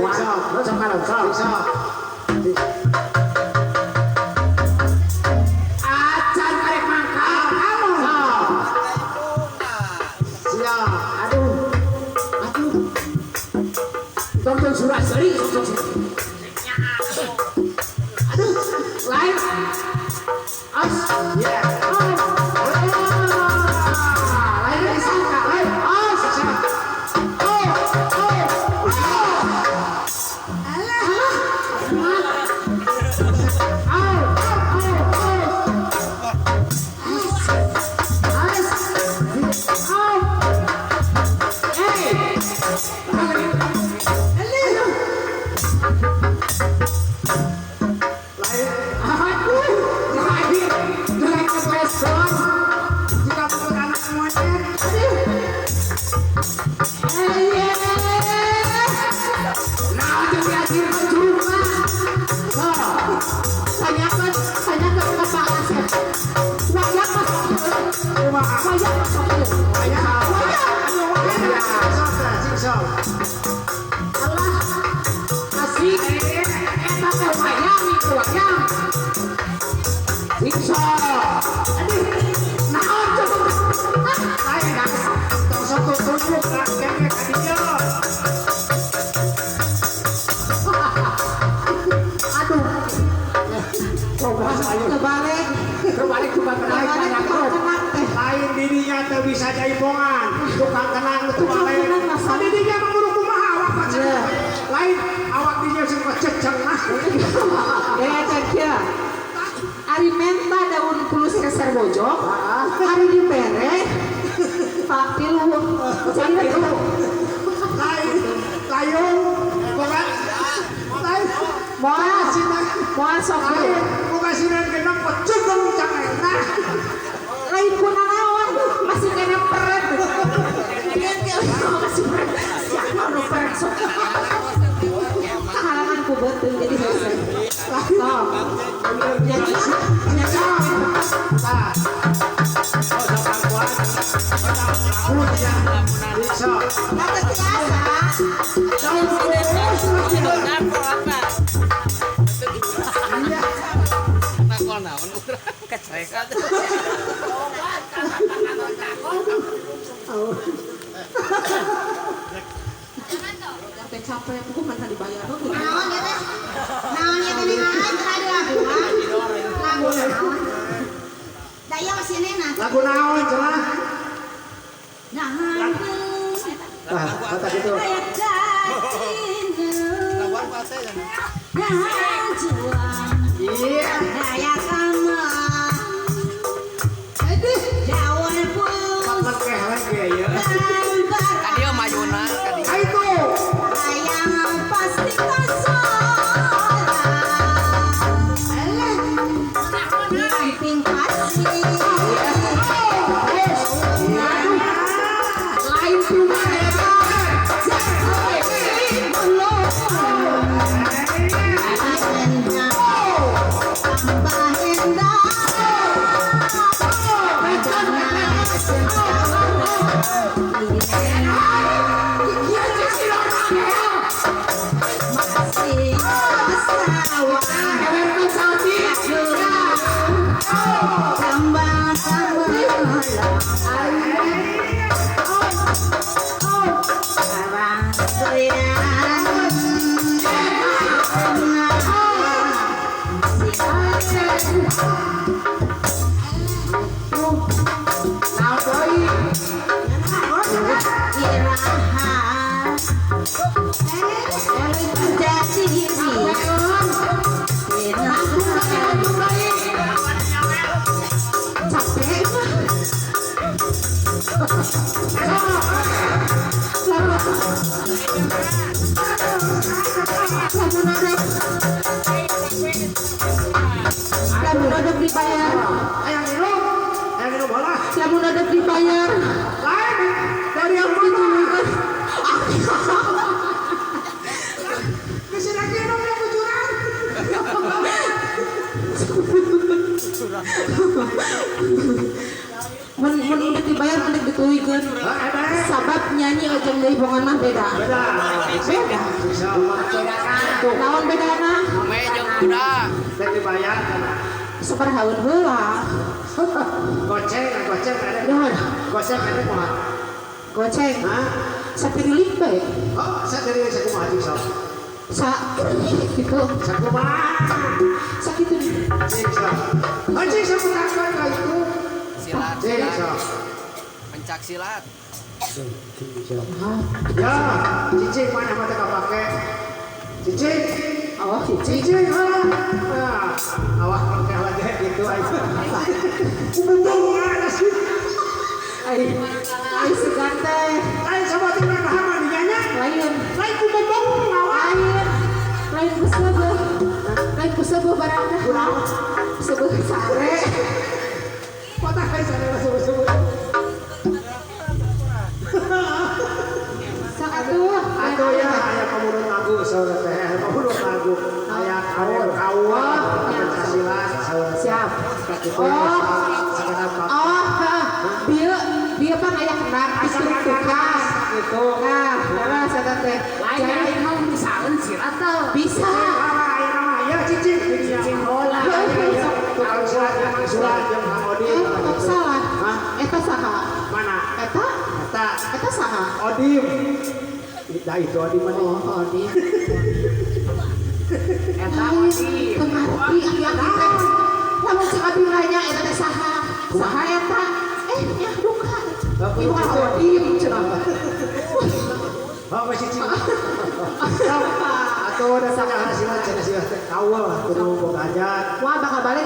Sok, sok kalem, sok, sok. Acan karek mangkat. Sok. Siap. Aduh. Aduh. Tong surat seri, sok. Aduh, lain. As, ya. Oh. Lain disangka, lain. As. Oh, oh, oh. Alah, alah. Oh, oh, oh. As, as. Oh. Hey. Alah. Lain. Aduh, lain. Jelek kepeson. Jika pukul anak monyet. Aduh. Nah, jadi akhir percuma. So, tanyakan, tanyakan ke Pak Asep. Wayang masuk ke Kumaha? Wayang masuk ke Wayang. Wayang. Aduh, wayang. Sok teh, sing sok. Allah, asik. Eta teh wayang itu wayang. Sing sok. Aduh, naon coba. Lain tong sok tunjuk lah kenge ka dieu. Aduh. Coba ayo. Kebalik. Kebalik coba kenal Kebalik tukang kenang teh. Lain dirinya teu bisa jaipongan. Tukang kenang nu Tukang lain. kenang masa. Tadi dinya mah kudu kumaha awak mah cenah. Iya. Lain awak dinya sing ceceng nah. Ya cek ya. Ari menta daun pulus keser bojok. Ari dibere. Pak tilu. Jadi tilu. Lain layung bukan lain. Moal moal sok Lain bukan sinan genep pecegeng cangena. Lain kuna naon masih kena peret. Masih peret. Siapa nu peret sok. Kahalangan ku beuteung jadi hese. Sok. Jadi Tah. Sok. Kata biasa. Daun pulus. Iya. Capek aku mah tadi bayar. Naon ya teh? Naon ya teh naon tadi lagu. Lagu naon? Da ieu masih nena. Lagu naon cenah? Naon. Ah, kata gitu. Iya. Aduh, daun pun. Lekeh lagi ya. Kadieu mayuna kadieu. Itu. Ayang pasti kasoran. Alah, samping pasti. Lain cuma eta. Tambah indah. Masih sawah. Tambah Lamun odok dibayar. Ayang minum. Ayang minum bola. Lamun odok dibayar. Lain dari yang mana? Bisa lagi minum yang kucuran. Mun mun udah dibayar mending dituluykeun. Sabab nyanyi ojeng deui bongan mah beda. Beda. Beda. Naon bedana? Kume jeung kuda. Rek dibayar kana. Sabarahaeun heula. Goceng, goceng ada. Nuhun. Goceng ada kumaha? Goceng. Hah? Sapirilik bae. Oh, sapirilik sakumaha cing sok? Sa gitu. Sakumaha? Sakitu. Cing sok. Oh, cing sok takon ka itu. Silat. Cing sok. Pencak silat. Ya, cicing mana mah teu kapake. Cicing. Oh, cicing. Cicing heula. Nah, awak engkeh lagi gitu aja. Kububung ada sih. Ai, ai segan teh. Lain sama teh nah mah dinya. Lain. Lain kububung awak. Lain. Lain ku seubeuh. Lain ku seubeuh barang teh. Seubeuh sare. Kota kai sare mah seubeuh-seubeuh. Sok atuh. Atuh ya aya pamurut lagu saur teh, pamurut lagu. Aya kaul, kaul, silat saur. Siap. Oh, oh, bieu bieu pan aya kendang diturunkan gitu. Nah, leres eta teh. Lain lain mau misalkan silat teh. Bisa. Aya nama ya cicing. Cicing heula. Tukang silat, tukang silat jeung Kang Odim. Eh, salah. Hah? Eta saha? Mana? Eta? Eta. Eta saha? Odim. Nah, itu Odim mana? Oh, Odim. Eta Odim. Teu ngarti aki-aki teh. Lamun cek abdi nanya eta teh saha? Saha eta? Eh, nya duka. Ieu mah Odim cenah. Oh, masih cicing. Atau ada salah silat cenah silat teh kaul kudu boga hajat. Wah, bakal balik.